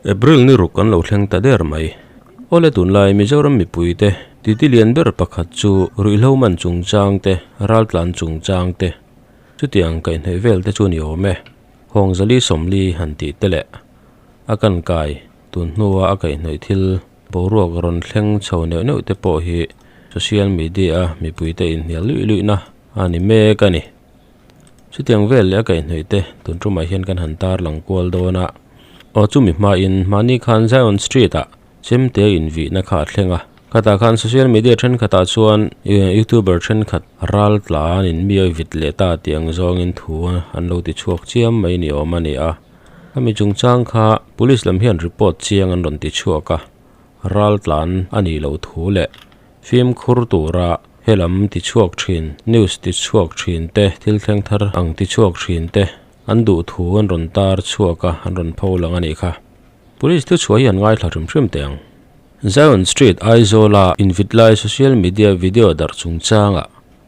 April ni ruk kan lo thleng ta der mai. Awle tunlai Mizoram mipuite titi lian ber pakhat chu ruihhlo man chungchang te, raltlan chungchang te, chutiang kaihhnawih vel te chu ni awm e. Hawng zali sawmli han tih te leh a kan kai tun hnua a kaihhnawih thil boruak rawn thleng chho neuh neuh te pawh hi social media a mipuite inhnial luih luihna a ni mek a ni. Chutiang vel leh a kaihhnawih te tun tumah hian kan han tar lang kual dawn a. Aw chumi hmain mahni khan Zion Street ah chemte invihna kha a thleng a. Khatah khan social media thenkhatah chuan youtuber thenkhat ral tlan in mi a vit leh ta tih ang zawngin thu an lo ti chhuak chiam mai ni awm a ni a. Khami chungchang kha police lam hian report chiang an rawn ti chhuak a. Ral tlan a nih loh thu leh fimkhur tura helam ti chhuak thin, news ti chhuak thin te, thil thleng thar ang ti chhuak thin te an duh thu an rawn tar chhuak a, an rawn pho lang a nih kha. Police thu chhuah hi an ngaithla hrim hrim teh ang. Zion Street, Aizawl-a invit lai social media video darh chungchangah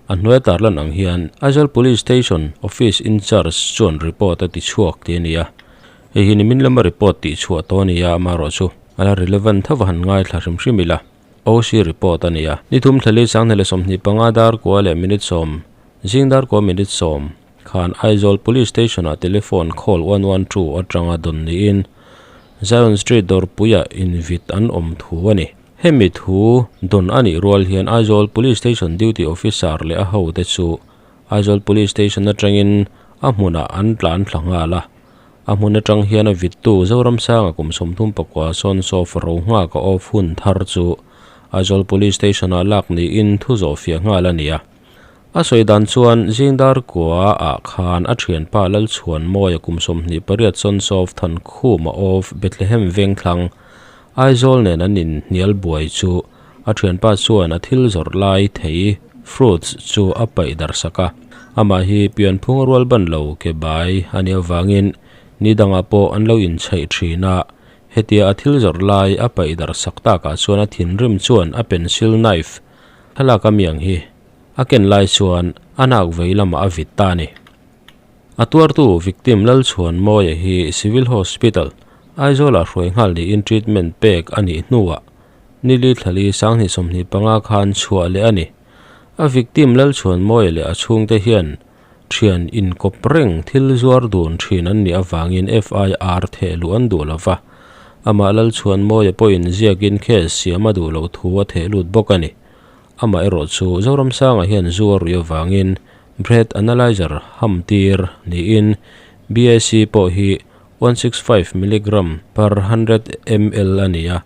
a hnuai tarlan ang hian Aizawl Police Station Office In-charge chuan report a ti chhuak tih a ni a. Hei hi nimin lama report tih chhuah tawh a ni a, amaherawh chu a la relevant tho va han ngaithla hrim hrim ila. OC report a ni a. Ni thum thlali sanghnih leh 25 dar kua leh minute sawm, zing dar kua minute sawm khan Aizawl Police Station ah telephone call 112 atanga dawn niin Zion Street dawrpuiah invit an awm thu a ni. Hemi thu dawn a nih rual hian Aizawl Police Station duty officer leh a hote chu Aizawl Police Station atangin a hmunah an tlan thla nghal a. A hmun atang hian a vittu Zoramsanga kum 34 sawn sofa ro nghak a off hun thar chu Aizawl Police Station ah lak niin thu zawh fiah nghal a ni a. A sawi dan chuan zingdar kua ah khan a thianpa Lalchhuanmawia kum 28 sawn sof Thankhuma off Bethlehem Vengthlang Aizawl nen an inhnial buai chu a thianpa chuan a thil zawrh lai thei, fruits, chu a paih darh sak a. Amah hi pianphung a rual ban lo ke bai a nih avangin ni dangah pawh an lo inchheih thin a. Hetia a thil zawrh lai a paih darh sak takah chuan a thinrim chuan a pencil knife thlalak a miang hi a ken lai chuan a nak vei lamah a vit ta a ni. A tuartu victim Lalchhuanmawia hi Civil Hospital, Aizawlah hruai nghal niin treatment pek a nih hnuah nili thlali 2025 khan chhuah leh a ni. A victim Lalchhuanmawia leh a chhungte hian thian inkawp reng thil zuar dun thin an nih avangin FIR theh luh an duh lo va. Amah Lalchhuanmawia pawhin ziakin case siam a duh loh thu a theh lut bawk a ni. Amaherawh chu Zoramsanga hian zu a ruih avangin Breath Analyzer ham tir niin BAC pawh hi 165 milligram per 100 ml a ni a.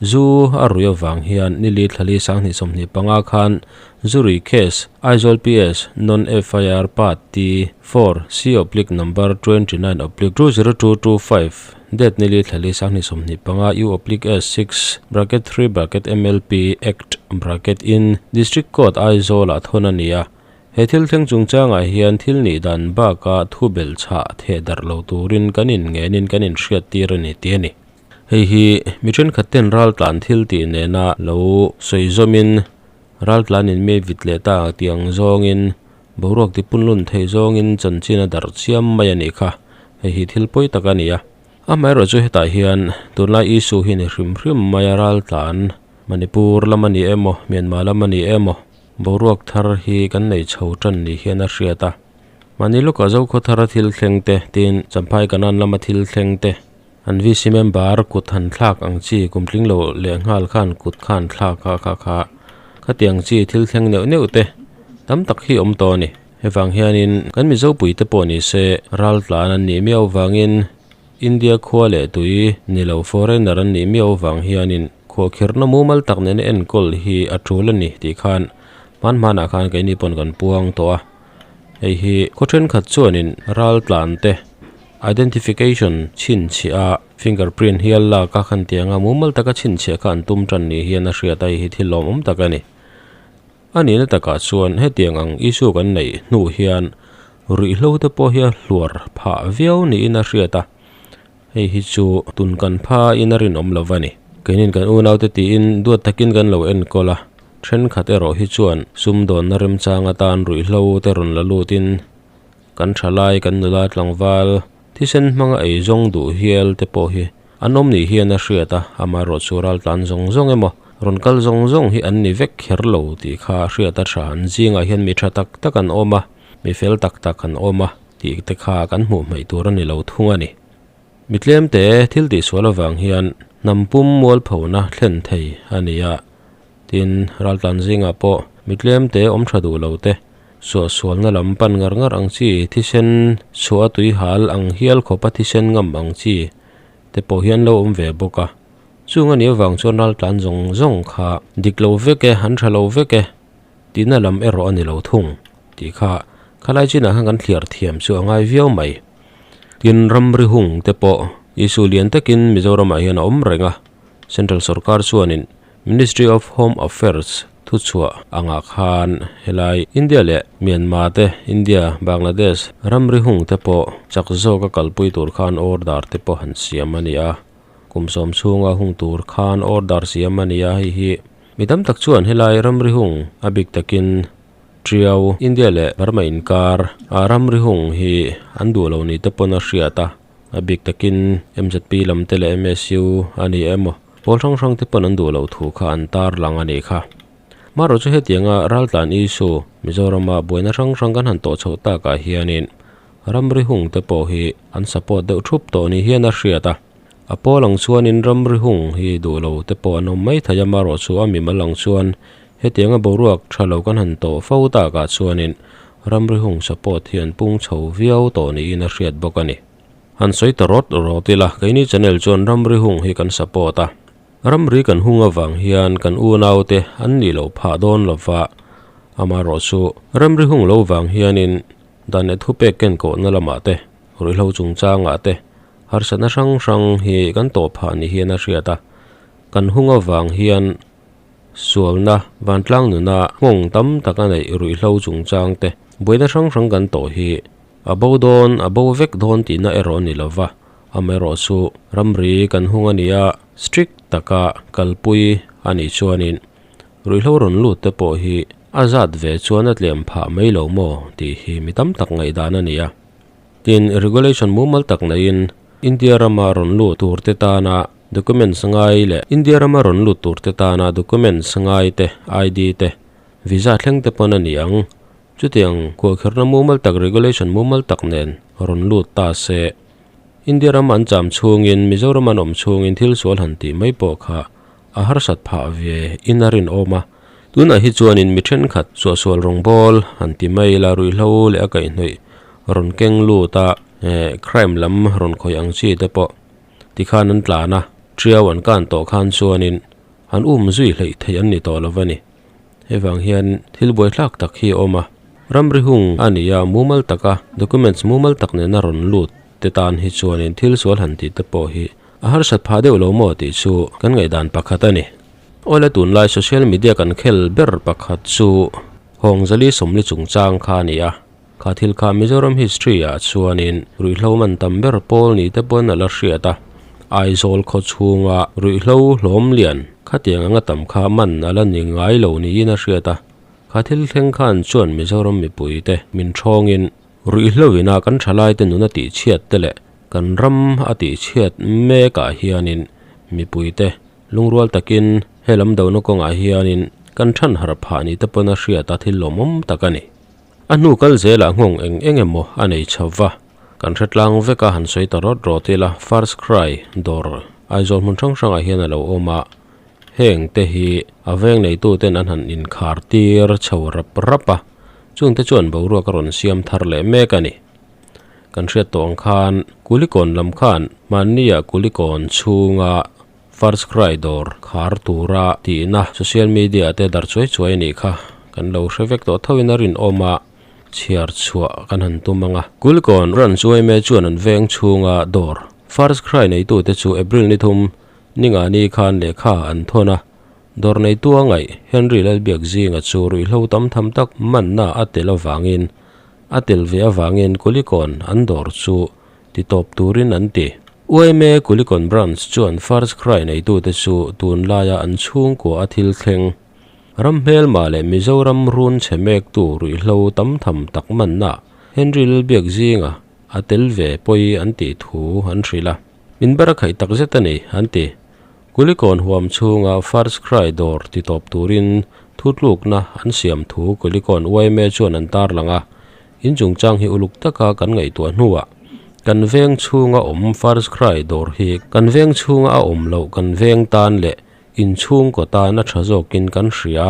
Zu a ruih avang hian nili thlali 2025 khan Zurui case Aizawl PS Non FIR Part T 4 C oblique number 29 oblique 20225 Date nili thlali 2025 U oblique S 6 bracket 3 bracket MLP Act bracket in District Court Aizawl ah thawn a ni a. He thil thleng chungchangah hian thil nih dan baka thu belh chhah theh darh lo turin kan inngenin kan inhriat tir a ni tih a ni. Hei hi mi thenkhat ten raltlan thil tih nena lo sawi zawmin raltlanin mi vit leh ta tih ang zawngin boruak tipunlun theih zawngin chanchin a darh chiam mai a nih kha. Hei hi thil pawi tak a ni a. Amaherawh chu hetah hian tunlai issue hi ni hrim hrim mai a raltlan Manipur lam a ni emaw Myanmar lam a ni emaw boruak thar hi kan nei chho tan ni hian a hriat a. Mahni lawkah Zokhaw thara thil thleng te tin Champhai Kanan lama thil thleng te an VC member kut han thlak ang chi kum tling lo leh nghal khan kut khan thlak a kha kha khatiang chi thil thleng neuh neuh te tam tak hi awm tawh a ni. Hevang hianin kan Mizopui te pawh ni se ral tlan an nih miau vangin India khua leh tui ni lo foreigner an nih miau vang hianin khuahkhirhna mumal tak nena enkawl hi a tul a ni tih khan hman hmanah khan keini pawn kan puang tawh a. Hei hi khaw thenkhat chuanin ral tlan te identification chhinchhiah a fingerprint hial lak a khan tianga mumal taka chhinchhiah kha an tum tan ni hian a hriat a hei hi thil lawmawm tak a ni. A nihna takah chuan hetiang ang issue kan neih hnu hian ruihhlo te pawh hi a hluar phah viau niin a hriat a, hei hi chu tun kan pha in a rinawm lo va ni. Keinin kan unaute tiin duat takin kan lo enkawl a, thenkhat erawh hi chuan sumdawnna remchang atan ruihhlo te rawn la lutin kan thalai kan nula tlangval thisen hmanga eizawng duh hial te pawh hi. An awm ni hian a hriat a, amaherawhchu raltlan zawng zawng emaw, rawn kal zawng zawng hi an ni vek kher lo tih kha a hriat a tha. An zingah hian mi tha tak tak an awm a, mi fel tak tak an awm a tih te kha kan hmuh hmeih tur a ni lo thung a ni. Mi tlemte thil tihsual avang hian hnam pum mualphona thlen thei a ni a, tin raltlan zingah pawh mi tlemte awm tha duh lo te, suahsualna lam pan ngar ngar ang chi, thisen chhuah a tui hal ang hial khawpa thisen ngam ang chi te pawh hi an lo awm ve bawk a. Chung a nih avang chuan raltlan zawng zawng kha dik lo vek e, an tha lo vek e tihna lam erawh a ni lo thung tih kha khalai chinah khan kan thliar thiam chu a ngai viau mai. Tin, ramri hung te pawh issue lian takin Mizoramah hian a awm reng a, Central sorkar chuanin Ministry of Home Affairs thuchhuah angah khan helai India leh Myanmar te, India, Bangladesh ramri hung te pawh chak zawka kalpui tur khan order te pawh han siam a ni a, kum sawm chhunga hung tur khan order siam a ni a, hei hi mi tam tak chuan helai ramri hung a bik takin Triau, India leh Burma inkar ah ramri hung hi an duh lo ni te pawn a hriat a, a bik takin mzp lam te leh MSU a ni emaw pawl hrang hrang te pawn an duh loh thu kha an tar lang a nih kha. Marawh chu hetianga raltlan issue Mizorama buaina hrang hrang kan han tawh chhoh takah hianin ramri hung te pawh hi an support deuh thup tawh ni hian a hriat a, a pawl ang chuanin ramri hung hi duh lo te pawh an awm mai thei a, marawh chu a mimal ang chuan Hetianga boruak tha lo kan han tawh fo takah chuanin ramri hung support hi an pung chho viau tawh niin a hriat bawk a ni. Han sawi ta rawt rawt ila, keini channel chuan ramri hung hi kan support a. Ramri kan hung avang hian kan unaute an nih loh phah dawn lova, amaherawhchu ramri hung lo vang hianin dan leh thupek kenkawhna lamah te, ruihhlo chungchangah te harsatna hrang hrang hi kan tawh phah ni hian a hriat a. Kan hung avang hian Sualna, vantlang nuna nghawng tam tak a neih ruihhlo chungchang te, buaina hrang hrang kan tawh hi a bo dawn, a bo vek dawn tihna erawh a ni lo va, amaherawh chu ramri kan hung a ni a, strict taka kalpui a nih chuanin ruihhlo rawn lut te pawh hi a zat ve chuan a tlem phah mai lo maw tih hi mi tam tak ngaihdan a ni a. Tin, regulation mumal tak neihin India rama rawn lut tur te tana Documents ngai leh India rama rawn lut tur te tana documents ngai te, ID te, visa thleng te pawn a ni ang. Chutiang khuahkherna mumal tak regulation mumal tak nen rawn lut ta se. India ram an cham chhungin Mizoram an awm chhungin thil sual han tih mai pawh kha a harsat phah ve in a rinawm a. Tunah hi chuanin mi thenkhat suahsual rawngbâwl han ti mai ila ruihhlo leh a kaihhnawih rawn keng lut a, crime lam rawn khawih ang chi te pawh Tikhan an tlan a, Triau an kan tawh khan chuanin an um zui hleih theih an ni tawh lo va ni. Hei vang hian thil buaithlak tak hi a awm a, ramri hung a ni a, mumal taka documents mumal tak nena rawn lut te tan hi chuanin thil sual han tih te pawh hi a harsat phah deuh lo maw tih chu kan ngaihdan pakhat a ni. Awle tunlai social media kan khel ber pakhat chu Hawngzali Sawmli chungchang kha a ni a. Kha thil kha Mizoram history ah chuanin ruihhlo man tam ber pawl ni te pawn a la hriat a, Aizawl khaw chhunga ruihhlo hlawm lian khatiang anga tam kha man a la ni ngai lo niin a hriat a. Kha thil thleng khan chuan Mizoram mipui te min thawngin ruihhlo ina kan thalai te nun a tihchhiat te leh kan ram a tihchhiat mek ah hianin mipui te lungrual takin he lam dona kawngah hianin kan than harh phah ni te pawn a hriat a thil lawmawm tak a ni. A hnu kal zelah nghawng eng eng emaw a nei chho va, kan hre tlang vek a han sawi ta rawt rawt ila First Cry dawr Aizawl hmun hrang hrangah hian a lo awm a, heng te hi a veng neitu ten an han inkhar tir chho rap rap a, chung te chuan boruak a rawn siam thar leh mek a ni. Kan hriat tawh ang khan Kulikawn lam khan mahnia Kulikawn chhunga First Cry dawr khar tura tihna social media te dar chuai chuai a nih kha. Kan lo hre vek tawh thoin a rinawm a, chhiar chhuah kan han tum ang a. Kulikawn ran chuai me chuan an veng chhunga dawr First Cry neitute chu April ni thum ninga ni khan lehkha an thawn a. Dawr neitu a ngaih Henry Lalbiak zinga chu ruihhlo tam tham tak manna a tel avangin a tel ve avangin Kulikawn an dawr chu ti tawp turin an ti. Yma Kulikawn Branch chuan First Cry neitute chu tunlaia an chhungkua a thil thleng ram hmelma leh Mizoram run chhe mektu ruihhlo tam tham tak manna Henry Lalbiak zinga a tel ve pawi an tih thu an hrilh a. Min ber a khaih tak zet a ni, an ti. Kulikawn huam chhunga First Cry dawr ti tawp turin thutlukna an siam thu Kulikawn yma chuan an tarlang a. In chungchang hi uluk taka kan ngaihtuah hnuah kan veng chhunga awm First Cry dawr hi kan veng chhunga a awm loh kan veng tan leh inchhungkaw tan a tha zawkin kan hria.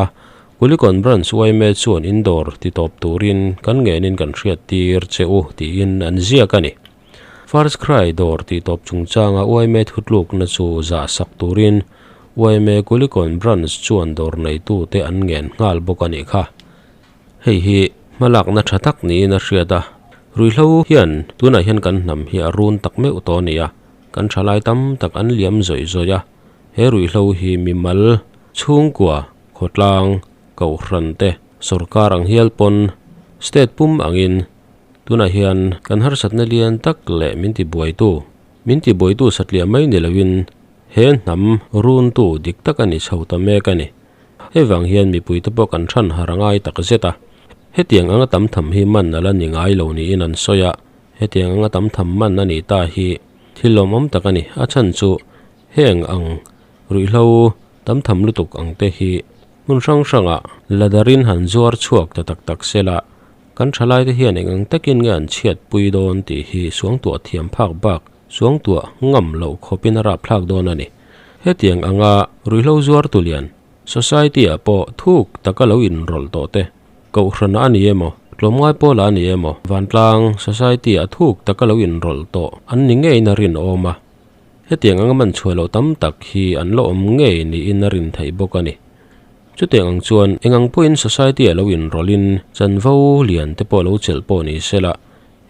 Kulikawn Branch yma chuan in dawr ti tawp turin kan ngenin kan hriattir che u tiin an ziak a ni. First Cry dawr tih tawp chungchanga yma thutlukna chu zah sak turin yma Kulikawn Branch chuan dawr neitute an ngen nghal bawk a nih kha. Hei hi hmalakna tha tak niin a hriat a, ruihhlo hian tunah hian kan hnam hi a run tak meuh tawh a ni a, kan thalai tam tak an liam zawih zawih a, he ruihhlo hi mimal, chhungkua, khawtlang, kohhran te, sorkar ang hial pawn state pum angin Tunah hian kan harsatna lian tak leh min tibuaitu, min tibuaitu satliah mai ni loin he hnam runtu dik tak a ni chho ta mek a ni. Hei vang hian mipuite pawh kan than har a ngai tak zet a. Hetiang anga tam tham hi man a la ni ngai lo niin an sawi a, hetiang anga tam tham man a nih ta hi thil lawmawm tak a ni. A chhan chu heng ang ruihhlo tam tham lutuk ang te hi hmun hrang hrangah ladarin han zuar chhuak ta tak tak sela, Kan thalaite hian eng ang takin nge an chhiatpui dawn tih hi suangtuah thiam phak bak suangtuah ngam loh khawpin a rapthlak dawn a ni. Hetiang anga ruihhlo zuar tulian society-ah pawh thuk taka lo inrawlh tawh te, kohhranah a ni emaw, tlawmngai pawlah a ni emaw, vantlang society-ah thuk taka lo inrawlh tawh an ni ngeiin a rinawm a. Hetiang anga man chhuah loh tam tak hi an la awm ngei niin a rin theih bawk a ni. Chutiang ang chuan eng ang pawhin society a lo inrawlhin chanvo lian te pawh lo chelh pawh ni se la,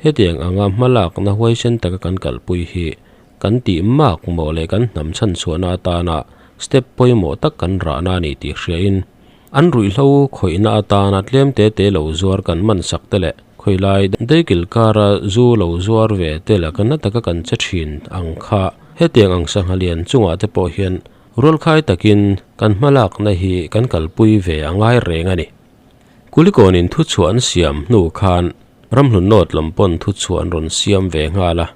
hetiang anga hmalakna huaisen taka kan kalpui hi kan tih mak mawh leh kan hnam chhanchhuahna atana step pawimawh tak kan rahna a ni tih hriain an ruihhlo khawihna atana tlem te te lo zuar kan man sak te leh khawilai daikil kara zu lo zuar ve te laka na taka kan che thin ang kha hetiang ang sangha lian chungah te pawh hian Rualkhai takin kan hmalakna hi kan kalpui ve a ngai reng a ni. Kulikawnin thuchhuah an siam hnu khan Ramhlun North lam pawn thuchhuah an rawn siam ve nghal a,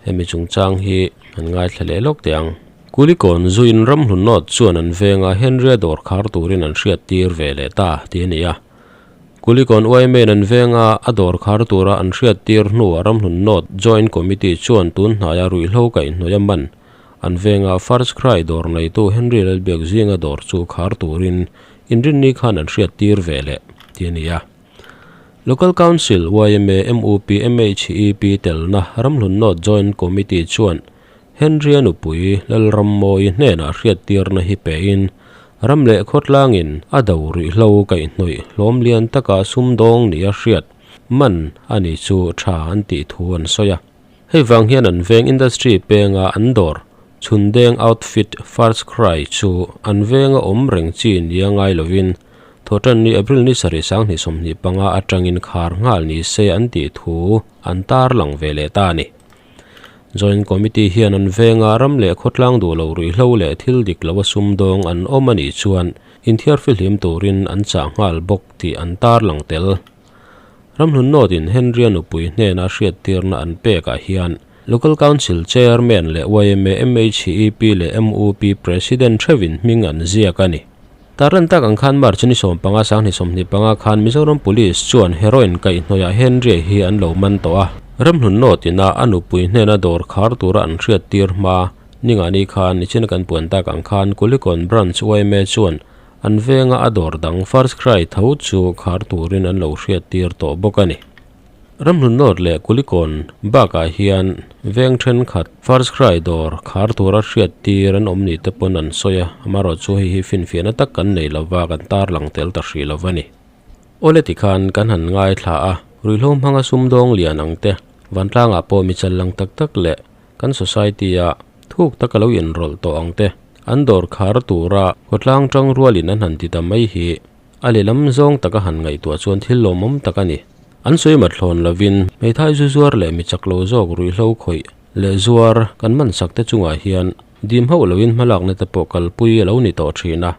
hemi chungchang hi an ngaithla leh lawk teh ang. Kulikawn zuin Ramhlun North chuan an venga Henry-a dawr khar turin an hriattir ve leh ta tih a ni a. Kulikawn YMA-in an venga a dawr khar tura an hriattir hnuah Ramhlun North Joint Committee chuan tun hnaia ruihhlo kaihhnawih a man An venga First Cry dawr neitu Henry Lalbiak zinga dawr chu khar turin inrinni khan an hriattir ve leh tih a ni a. Local Council, yma, mup, MHEP telna Ramhlun North Joint Committee chuan Henry-a nupui Lalrammawi hnenah hriattirna hi pein ram leh khawtlangin a do ruihhlo kaihhnawih hlawm lian taka sumdawng nia hriat man a ni chu tha an tih thu an sawi a. Hei vang hian an veng industry penga an dawr Chhundeng outfit First Cry chu an venga awm reng chi nia ngai lovin Thawhtanni April ni sarih sanghnih 25 atangin khar nghal ni se an tih thu an tarlang ve leh ta a ni. Joint Committee hian an venga ram leh khawtlang duh lo ruihhlo leh thil dik lo a sumdawng an awm a nih chuan inthiarfihlim turin an chah nghal bawk tih an tarlang tel. Ramhlun North-in Henry-a nupui hnena hriattirna an pekah hian Local Council Chairman leh yma, MHEP leh MUP President theuhin hming an ziak a ni. Tarlan tak ang khan March ni 15 2025 khan Mizoram Police chuan heroin kaihhnawihah Henry-a hi an lo man tawh a. Ramhlun North-ina a nupui hnena dawr khar tura an hriattir hma ningah ni khan nichina kan puan tak ang khan Kulikawn Branch yma chuan An venga a dawr dang First Cry tho chu khar turin an lo hriattir tawh bawk a ni. Ramhlun North leh Kulikawn bakah hian veng thenkhat First Cry dawr khar tura hriattir an awm ni te pawn an sawi a, amaherawh chu hei hi finfiahna tak kan nei lova kan tarlang tel ta hrih lo a ni. Awle tikhan kan han ngaithla a, ruihhlo hmanga sumdawng lian ang te, vantlangah pawh mi chal lang tak tak leh Kan society-a thuk taka lo inrawlh tawh ang te, an dawr khar tura khawtlang tang rualin an han ti ta mai hi a lehlam zawng taka han ngaihtuah chuan thil lawmawm tak a ni. An sawi mat thlawn lovin hmeithai zu zuar leh mi chak lo zawk ruihhlo khawih leh zuar kan man sak te chungah hian dim hauh loin hmalakna te pawh kalpui a lo ni tawh thin a.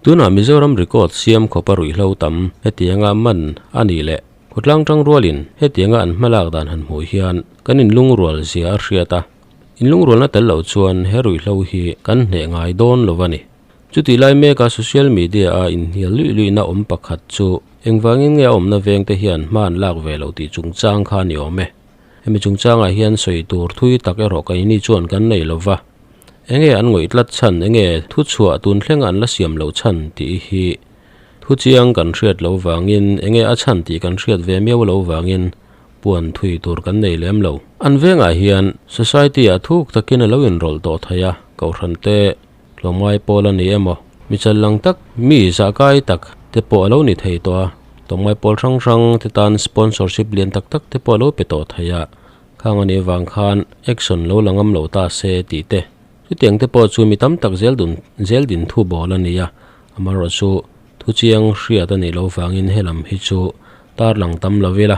Tunah Mizoram record siam khawpa ruihhlo tam hetianga man a nih leh Khawtlang tang rualin hetianga an hmalak dan han hmuh hian kan inlungrual zia a hriat a. Inlungrualna tel lo chuan he ruihhlo hi kan hneh ngai dawn lo a ni. Chutih lai meka social media-a inhnial luih luihna awm pakhat chu engvangin nge a awmna vengte hian hma an lak ve lo tih chungchang kha a ni awm e. Hemi chungchangah hian sawi tur thui tak erawh keini chuan kan nei lo va. Enge an ngawih tlat chhan, enge thuchhuah tun thlenga an la siam loh chhan tih hi thu chiang kan hriat loh vangin, enge a chhan tih kan hriat ve miau loh vangin puan thui tur kan nei lem lo. An vengah hian society-ah thuk takin a lo inrawlh tawh thei a, kohhran te tlawmngai pawl a ni emaw, mi challang tak, mi zahkai tak te pawh a lo ni thei tawh a, tlawmngai pawl hrang hrang te tan sponsorship lian tak tak te pawh a lo pe tawh thei a, khang a nih vang khan action lo la ngam lo ta se tih te. Chutiang te pawh chu mi tam tak zel dun zel din thu bawl a ni a, amaherawhchu thu chiang hriat a nih loh vangin helam hi chu tarlang tam lo ila,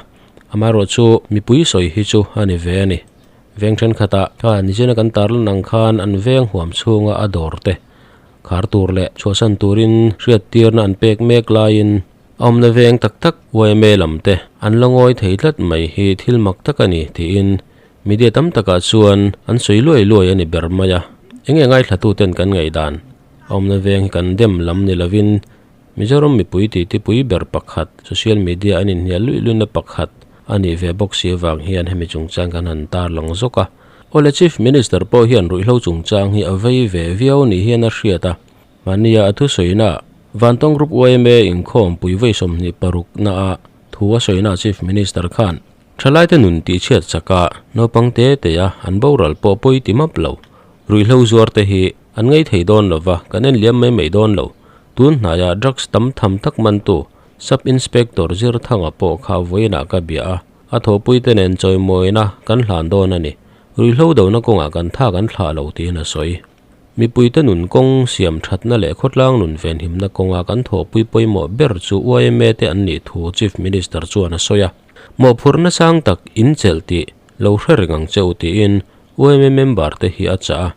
amaherawhchu mipui sawi hi chu a ni ve a ni. Veng thenkhatah kha nichina kan tarlan ang khan an veng huam chhunga a dawr te khar tur leh chhuahsan turin hriattirna an pek mek laiin a awmna veng tak tak yma lam te an la ngawi thei tlat mai hi thil mak tak a ni tiin media tam takah chuan an sawi luai luai a ni ber mai a. Enge ngaithlatuten kan ngaihdan a awmna veng hi kan dem lam ni lovin Mizoram mipui titipui ber pakhat, social media an inhnial luih luihna pakhat a nih ve bawk si avang hian hemi chungchang kan han tarlang zawk a. Awle Chief Minister pawh hian ruihhlo chungchang hi a vei ve viau ni hian a hriat a. Mahnia a thusawina Vantawng Group yma inkhawm pui vawi 26 na a thu a sawina Chief Minister khan Thalaite nun tihchhiat chaka naupang te te a an boral pawh pawi ti map lo. Ruihhlo zuar te hi an ngei thei dawn lo va, kan en liam mai mai dawn lo. Tun hnaiah drugs tam tham tak mantu Sub Inspector Zirthanga pawh kha vawiinah ka bia a, a thawhpuite nen chawimawina kan hlan dawn a ni. Ruihhlo dona kawngah kan tha kan thlah lo tiin a sawi. Mipuite nun kawng siam thatna leh khawtlang nun venhimna kawnga kan thawhpui pawimawh ber chu yma te an nih thu Chief Minister chuan a sawi a. Mawhphurhna sang tak in chelh tih lo hre reng ang che u tiin yma member te hi a chah a.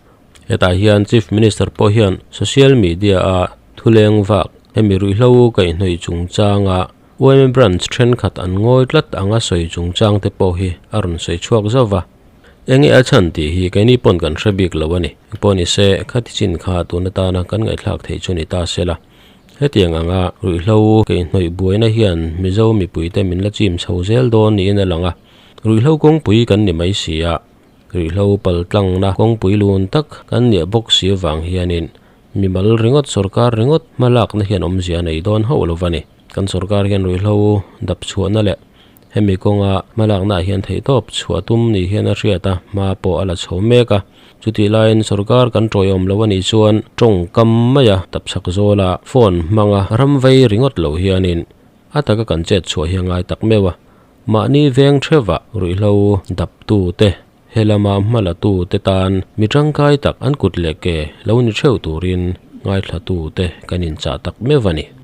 Hetah hian Chief Minister pawh hian social media a thuleng vak hemi ruihhlo kaihhnawih chungchanga yma branch thenkhat an ngawi tlat anga sawi chungchang te pawh hi a rawn sawi chhuak zauh va. Enge a chhan tih hi keini pawn kan hre bik lo a ni. Engpawh ni se, khati chin kha tun atana kan ngaihthlak theih chu ni ta se la. Hetiang anga ruihhlo keihnawih buaina hian Mizo mipuite min la chim chho zel dawn niin a lang a. Ruihhlo kawngpui kan ni mai si a, ruihhlo paltlangna kawngpui lun tak kan niah bawk si avang hianin mimal ringawt sorkar ringawt hmalakna hian awmzia a nei dawn hauh lo va ni. Kan sorkar hian ruihhlo dap chhuahna leh Hemi kawnga hmalaknaah hian theihtawp chhuah tum ni hian a hriat a, hma pawh a la chho mek a. Chutih laiin sorkar kan tawiawm lo a nih chuan tawngkam maia tapchhak zawla phone hmanga ram vei ringawt lo hianin a taka kan chet chhuah hi a ngai tak meuh a. Mahni veng theuhah ruihhlo daptu te, he lama hmalatu te tan mi tangkai tak an kut leh ke lo ni theuh turin ngaithlatu te kan inchah tak meuh a ni.